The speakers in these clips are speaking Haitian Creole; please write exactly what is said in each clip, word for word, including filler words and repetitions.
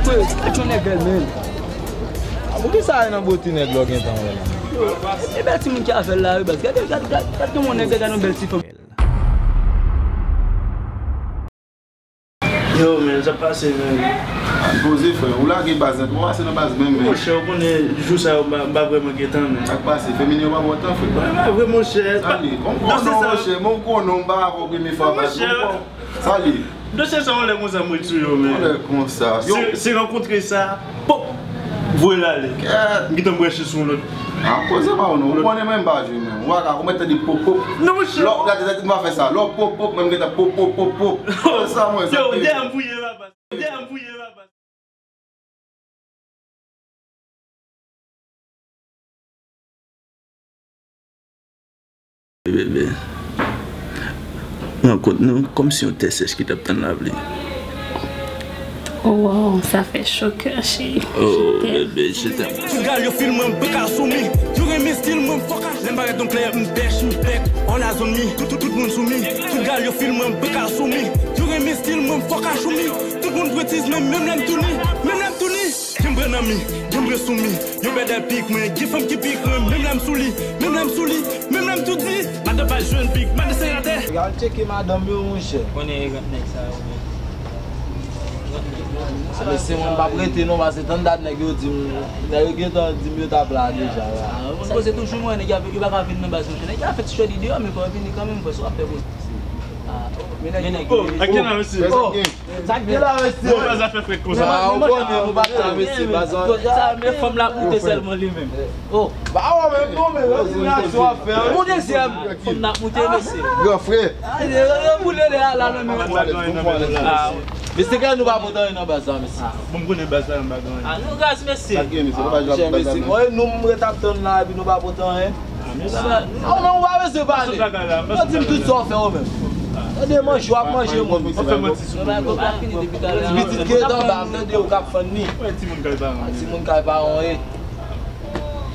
Gad yon nèg bèl, men. A, poukisa e nan bòt ti nèg la w gentan wè la? E bèl timoun ki avè l la, wi, baz. Gade, gade, gade, gade kòman nèg la, gade yon bèl ti fanm. Yo, men, sa pase, men. Poze, frè. Ou lage baz nèt, ou pase nan baz menm, men. Monchè, ou konnen, jou sa yo, m pa, m pa vrèman gentan, men. Sa k pase? Feminen yo pa ba w tan, frè? Mwen pa vre, monchè. Sali, m konnen w, monchè, men ou konnen w, m pa avè w premye fwa, baz. Sali. Dosye sa, yon lè konsa, m ret sou yo, men. Yon lè konsa. Se, se rankontre sa, pop, voye l ale. Kèt. M gentan branche sou yon lòt. A, koze pa w non. Ou konnen mwen m pa jwe menm. Ou pa ka, ou mèt tande pop, pop. Non, monchè. Lè w gade tèt m pa fè sa. Lè w pop, pop, mwen m gentan pop, pop, pop, pop. Se sa mwen, sa. Yo, dèyè m fouye la, baz. Dèyè m fouye la, baz. Bebe, rankont nou kòmsi yon tè sèch ki t ap tann lapli. Oh, wow, sa fè cho kè, cheri. Oh, bebe, je t'aime. Tout gal yo fil mwen, m paka soumi. Yo renmen stil mwen, fòk a. Lè m parèt nan klèb, m dèch, m bèk, all eyes on me. Tout, tout, tout moun sou mi. Tout gal yo fil mwen, m paka soumi. Yo renmen stil mwen, fòk a soumi. Tout moun pretiz, men menm lè m touni, menm lè m touni. Gen m pran nan mi, gen m pran sou mi. Yo bèdè pik mwen, gen fanm ki pik mwen, menm lè m sou li, menm lè m sou li, menm lè m tou di. Madan pa jwenn pik, madan se atè. Al tcheke madanm yo, monchè. Konnen e rant nèg sa yo, men. A, mesye, mwen m p ap rete non, paske tann dat nèg yo di m, nèg yo gentan di m yo t ap la deja la. A, moun poze toujou mwen, nèg yo pa ka vin nan baz mwen. Nèg yo fè ti chòdi deyò, men fò yo vini kanmenm, fò sa w ap fè pou. A, men nèg yo. Oh, a ki la, mesye? Oh, sa k gen la, mesye? Bon, baz la fè frèt konsa. A, ou konnen, nou pa ta, mesye, baz la. Sa, men fanm la ap moute sèlman li menm. Oh. Ba wè menm non, men, yon ti reyaksyon ap fè, wi. Yon dezyèm. Fanm nan ap moute, mesye. Gran frè. A, yo, yo boule lè a la nan men. Mesye, kè nou pa pote anyen nan baz la, mesye. Bon, m konnen baz la, m pa gen anyen. A, nou raz, mesye. Sa gen, mesye, nou pa jwe ak baz la, mesye. Mwen, nou, m ret ap tann la, epi nou pa pote anyen. A, men sa. A, ou menm, ou pa bezwen pale. Ou di m tout sa w fè, ou menm. Tande, manje, w ap manje, moun. Ou fè manti sou moun. Ti pitit ki anba, m tande ou k ap fann li. Wè, timoun kay paran. Timoun kay paran, wi.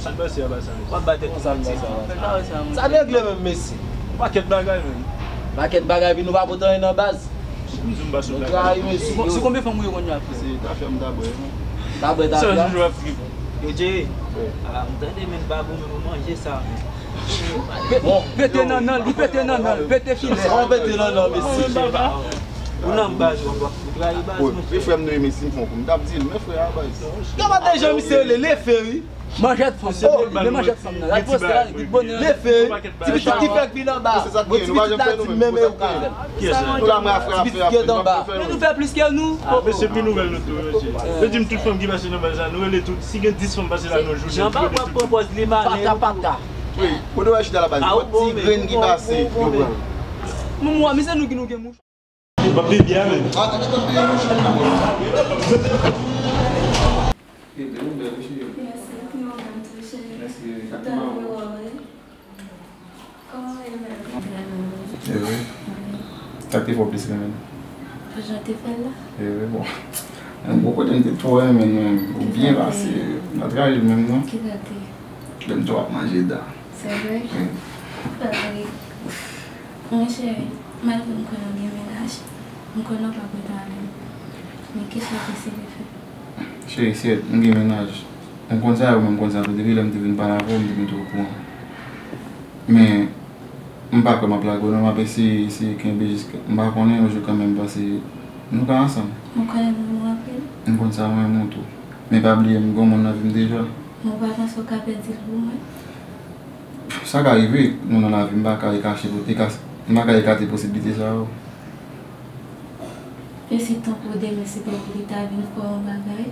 Sa k pase a, baz? W ap batè tout sa, sa. Sa regle menm, mesye. Pakèt bagay, menm. Pakèt bagay, epi nou pa pote anyen nan baz. M di w m pa sou blaga. Nou trayi, mesye. Si konbyen fanm ou ye kounye a, frè? Se tafya m ta bwè, non. Ta bwè tafya? Sa jou w ap trip. Yo, Jerry. A, m tande, men, babou, men, manje sa. Bon, pete nannan, li pete nannan, pete filè. Sa w pete nannan, mesye. Ou nan baz, w ap, w ap trayi baz, monchè. Wi, frè m, nou, mesye, m fè yon kou. M t ap di l, men frè a, baz. Gade jan misye rele, Lefe, wi. Manjèt fanm. Oh, men manjèt fanm nan. Gad poste la, li bonè. Lefe, ti pitit ki fèk vin anba. Bon, ti pitit la di menm e ou ka fè. Ti pitit ki anba. Men nou fè plis ke nou. Mesye, pi nouvèl nou tou, mesye. Yo di m tout fanm ki pase nan baz la, nou rele tout. Si gen dis fanm pase la nan jou, nou rele tout. Pata, pata. Wi, kote w al chita la baz? Ti grenn ki pase, yo pran. Mwen, mwen, misye nou ki nou gen mouch. M ap bebe a menm. Bebe, ou bèl, wi, cheri. Mèsi, ou menm tou, cheri. Mèsi, cheri. Ou tann vwa w, wi. Kòman w ye menm? Byen menm, wi. E wi. Wi. Sa k te fè w plis renmen l? Jan w te fè l la. E wi, bon. Yon bon kote m te twò renmen l menm. Ou byen pase. M pa trayi l menm, non. Kisa l te? Lè m di w ap manje da. Se vre? Wi. Paske, mwen, cheri, malgre m konnen w gen mennaj, m konnen w p ap rete avè m. Men kisa w deside fè? Cheri, sèt, m gen mennaj. M konn sa yo, men m konn sa tou. Depi lè m te vin pale avè w, m te mete w okouran. Men, m pa kwè m ap lage w, non, m ap eseye, eseye kenbe jiska, m pa konnen, yon jou kanmenm, paske nou ka ansanm. Ou konnen m renmen w anpil? M konn sa, m renmen w tou. Men pa bliye, m gen yon moun nan vi m deja. Men w pa panse w ka pèdi l pou mwen? Sa ka rive, nou nan lavi, m pa ka kache, m pa ka ekate posiblite sa yo. E si tankou demen, si tankou li ta vin fè w yon bagay,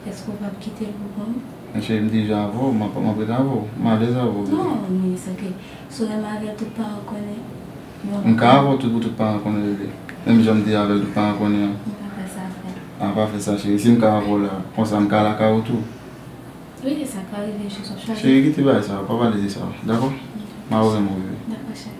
èske w p ap kite l pou kont ou? Men cheri, m deja avè w, m ap, m ap ret avè w, m alèz avè w, bebe. Non, men se ke, si w renmen avè l, tout paran konnen. M ka avè w tout pou tout paran konnen, bebe. Menm jan m te avè l, tout paran konnen an. M pa fè sa, frè. A, pa fè sa, cheri. Si m ka avè w la, konsa m ka lakay ou tou. Wi, sa ka rive, jis w ap chwazi. Cheri, kite bagay sa yo, pa pale de sa yo, dakò? Ok. M ap renmen w, bebe. Dakò, cheri.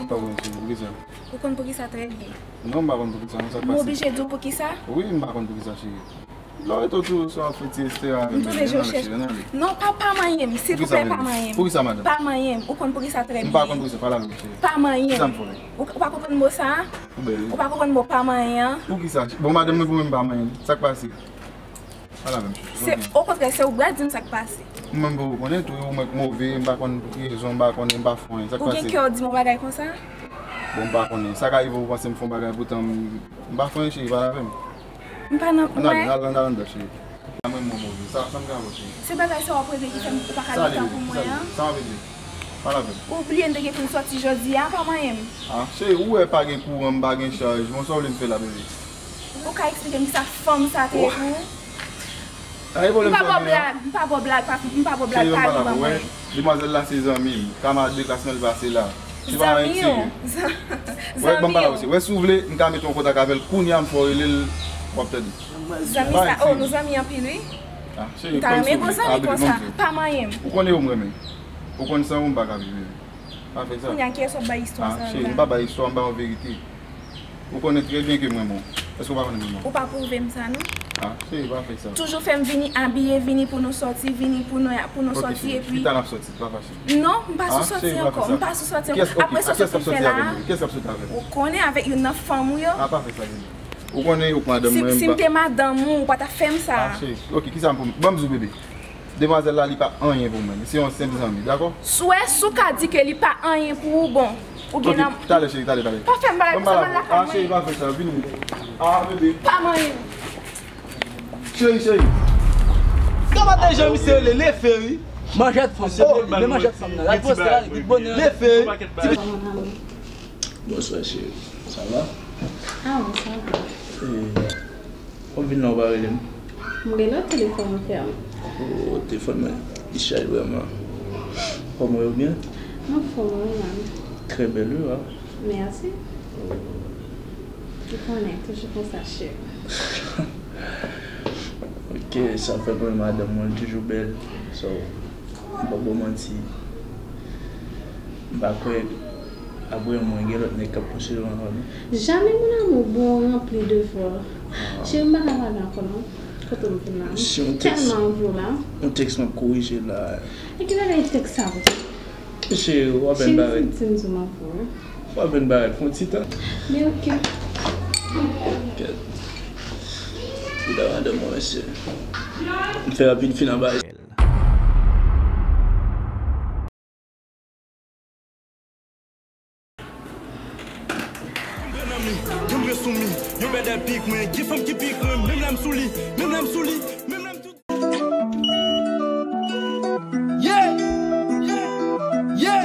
Pa wè, cheri, m bezwen. Ou konn poukisa trè byen. Non, m pa konn poukisa, non, sa k pase? M oblije di w poukisa? Wi, m pa konn poukisa, cheri. Lè w rete otou sou ap fè ti estera avè m, m twouve je w chèche. Non, pa, pa manyen m, silvouplè, pa manyen m. Poukisa, madanm? Pa manyen m, ou konn poukisa trè byen. M pa konn poukisa, pale avè m, cheri. Pa manyen m. Kisa m fè w? Ou, ou pa konprann mo sa a? Ou bèl, wi. Ou pa konprann mo pa manyen an? Poukisa? Bon, madanm mwen pou mwen m pa manyen l. Sa k pase? Pale avè m, cheri. Se, okontrè, se ou k pral di m sa k pase. Mwen menm pou ou konnen tou, ou mwen k move, m pa konn rezon, m pa konnen, m pa fè anyen. Sa k pase? Ou gen kè w di m yon bagay konsa? Bon, m pa konnen. Sa ka rive ou panse m fè yon bagay, poutan m, m pa fè anyen, cheri, pale avè m. M pa nan, ann ale, ann ale, ann ale anndan, cheri. Sa mwen, mwen move. Sa, sa m ka fè, cheri? Se bagay sa w ap regle ki fè m ou pa ka gen tan pou mwen an? Sa w ap regle? Pale avè m. Ou bliye n te gen pou n sòti jodi a, pa manyen m. Ah, cheri, ou wè pa gen kouran, m pa gen chaj. Bon, sa w vle m fè la, bebe? Ou ka eksplike m kisa fanm sa te ye pou ou? M pa ba w blag, m pa ba w blag, pa, m pa ba w blag, pa rive ban mwen. Demwazèl la se zanmi m, kamarad de klas mwen l pase la. Se pa anyen serye. Wè, ban m pale avè w, wè, si w vle, m ka mete w an kontak avè l kounye a, m fè w rele l, w ap tande. Zanmi sa, oh, nou zanmi anpil, wi. Ah, cheri, m ta renmen gon zanmi konsa, pa manyen m. Ou konnen ou m renmen. Ou konn san ou m pa ka viv, bebe. Pa fè sa. Kounye a, kiyès w ap bay istwa sa la? Ah, cheri, m pa bay istwa, m bay yon verite. Ou konnen trè byen ke m renmen w. Èske w pa konnen m renmen w? Ou pa pwouve m sa, non. Ah, cheri, pa fè sa. Toujou fè m vini abiye, vini pou nou sòti, vini pou nou, pou nou sòti, epi. Ok, cheri, pita n ap sòti, pa fache. Non, m pa sou sòti ankò, m pa sou sòti ankò. Apre sa w sot fin fè la a, kiyès k ap sòti avè m? Ou konnen avèk youn nan fanm ou yo. Ah, pa fè sa, bebe. Ou konnen ou k madanm mwen. Si m te madanm ou, ou pa t ap fè m sa. Ah, cheri, ok, kisa m pou m, ban m di w, bebe. Demwazèl la, li pa anyen pou mwen. Li se yon senp zanmi, dakò? Swè, si w ka di ke li pa anyen pou ou, bon. Ou gen nan. Ok, talè, cheri, talè, talè. Pa fè m bagay konsa, m al lakay mwen. Ah, cheri, pa fè sa, vini. Ah, bebe. Pa manyen m. Cheri, cheri. Gade jan misye rele, Lefe, wi. Manjèt fanm, oh, men manjèt fanm nan. L al poste la, li vit bonè. Lefe. Bonswa, cheri. Sa va? Ah, wi, sa va. Eh, w ap vin la, w pa rele m? M rele w, telefòn ou fèmen. Oh, telefòn mwen, li chaj vrèman. Anfòm ou byen? Anfòm, wi, man. Trè bèl, wi, wa. Mèsi. Ou konnen, toujou konsa, cheri. Ok, sa fè pou mwen, madanm mwen toujou bèl. So, m p ap ba w manti. M pa kwè, apre mwen, gen lòt nèg k ap poste w ankò, non. Jamais, mon amour, bon, ranpli de fò. Ah. Cheri, m pa ka pale ankò, non. Kote m vin la? Si yon tèks, tèlman anvi w la. Yon tèks m ap korije la. E ki bagay tèks sa vre? Mesye, w apèn parèt. Cheri, di m, di m anpil. W apèn parèt, fè yon ti tan. Men ok. Kèt. Ou ta madanm mwen, mesye. M fè rapid, fin anba. Yon bèdè pik mwen, gen fanm ki pik mwen, menm lè m sou li, menm lè m sou li, menm lè m tou. Yeah! Yeah!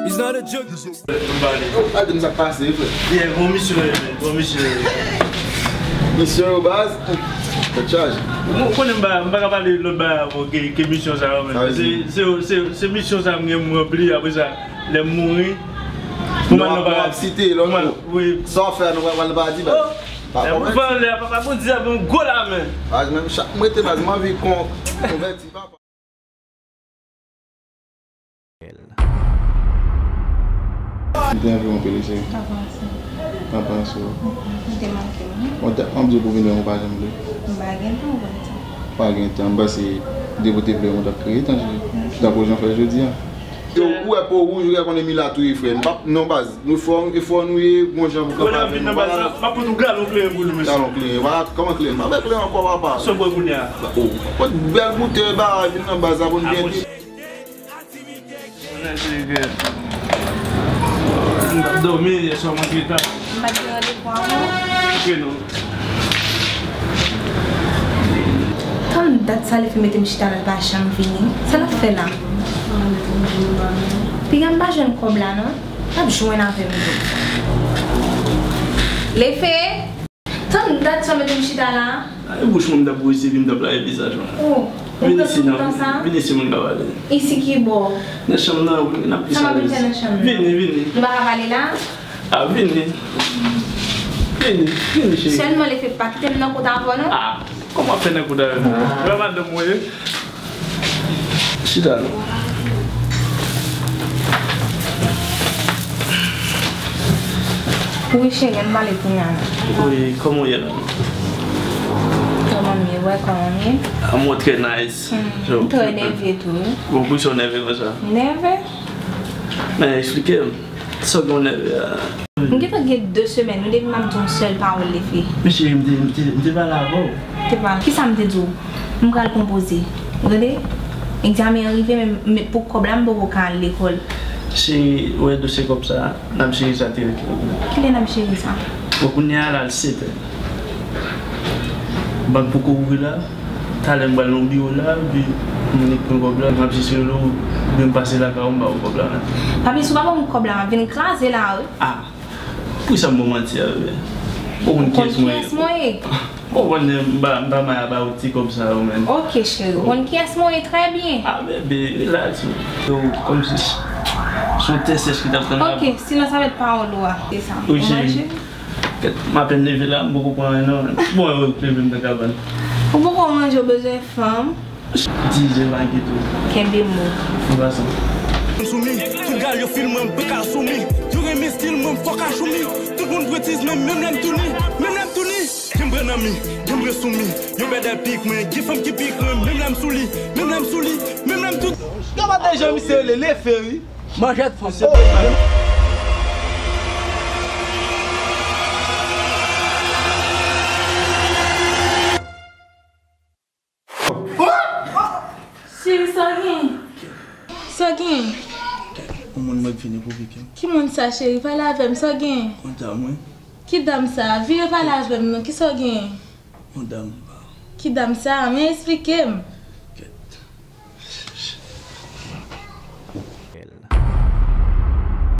It's not a joke. Ou pa di m sa k pase, frè. Yeah, bon misyon, bon misyon. Misyon yo, baz. Tèt chaje. Bon, ou konnen m pa, m pa ka pale lòt bagay ankò ke, ke misyon sa yo, men. Se, se, se, se misyon sa m gen m ranpli, apre sa, lè m mouri, pou mwen, nou pa site lòt mo. Wi. Sa w fè a, nou pa pral nan paradi, baz. Oh. Pa kòmèt. Lè m pran lè, papa Bondye ap ban m gwo lamen. Baz, menm chak m rete, baz, m anvi kon, konvèti, papa. M te anvi yon pil, cheri. Pa panse. Pa panse w. M te manke w, wi. Mwen te, mwen di w pou vin wè m, ou pa janm vle. M pa gen tan, ou konn sa. Pa gen tan, m panse depi w te vle, mwen t ap kreye tan, cheri. Tankou jan w fè jodi a. Yo, ou wè po wouj, ou wè konnen milat ou ye, frè. M p ap, non, baz. Nou fò, e fò nou ye, gon jan pou kanpe avè nou. Vin nan baz la, m ap pote yon galon kleren pou nou, mesye. Galon kleren. Wala, kòman kleren? M pa bèk kleren ankò, papa. Sa w bwè kounye a? Oh, kot bèl boutèy bagay vin nan baz la pou n byen di. M t ap dòmi yè swa, mwen te ta. M pa t gen randevou ankò. Ok, non. Tann dat sa li fè mete m chita la, l pa janm vini. Sa l ap fè la? Piga m pa jwenn kòb la, non. L ap jwenn avè m tou. Lefe! Tann dat sa w mete m chita la. Ay, bouch mwen, m t ap bwese, epi m t ap lave vizaj mwen. Oh, ou pran tout tan sa? Vin isi, moun ka pale. Isi ki bò? Nan chanm nan, wi, n ap plis alèz. Sa m ap vin fè nan chanm nan? Vini, vini. Nou pa ka pale la? A, vini. Vini, vini, cheri. Sèlman Lefe, pa kite m nan kout avè w, non. A, kòman w ap fè nan kout avè m? Ou pa madanm mwen ye? Chita non. Wi, cheri, ann pale kounye a la. Wi, kòman w ye la? Kòman m ye? Wè kòman m ye? Ah, mwen trè nice. Hmm, m trè nève tou, wi. Bon, poukisa w nève konsa? Nève? Men, eksplike m. Sa w gen w nève a? M gentan gen de semèn, wi, depi m ap di yon sèl pawòl, li fè. Men cheri, m te, m te, m te pale avè w. Te pale. Kisa m te di w? M pral konpoze. Ou tande? Egzamen an rive, men, men pou kòb la, m poko ka al lekòl. Cheri, ou wè dosye kòb sa a, n ap jere sa trè byen. Kilè n ap jere sa? Bon, kounye a la, l sèt è. Bank poko ouvri la. Talè m pral nan biwo la, epi m vin pran kòb la. M ap jis rele w, oubyen m pase lakay ou, m ba ou kòb la. Papi, si w pa ban m kòb la, m ap vin kraze la, wi. Ah, poukisa m ba w manti a, bebe? Ou konn kiyès mwen ye? Ou konn kiyès mwen ye? Ou konn m pa, m pa may ap ba ou ti kòb sa yo, menm. Ok, cheri. Ou konn kiyès mwen ye trè byen. Ah, bebe, relax. Yo, kòmsi s-, s on tè sèch ki t ap tann la. Ok, silans avèk pawòl ou a. Se sa. Wi, cheri. Kèt, m apèn leve la, m poko pran anyen non. Bon, yo leve m nan kabann. Ou poko manje, ou bezwen fanm. Ti je pa enkyete w. Kenbe mo. An pasan. Soumi, tout gal yo fil mwen, m paka soumi. Yo renmen stil mwen, m fòk a choumi. Tout moun pretiz, men menm lè m touni, menm lè m touni. Gen m pran nan mi, gen m pran sou mi. Yo bèdè pik mwen, gen fanm ki pik mwen, menm lè m sou li, menm lè m sou li, menm lè m tou. Gade jan misye rele, lefe wi. Manjèt fanm. Cheri, sa gen? Sa gen? Yon moun mwen vini pou pikem. Ki moun sa, cheri? Pale avè m, sa gen? Yon dam, wi. Ki dam sa? Vire pale avè m non, ki sa gen? Yon dam. Ki dam sa? Men eksplike m.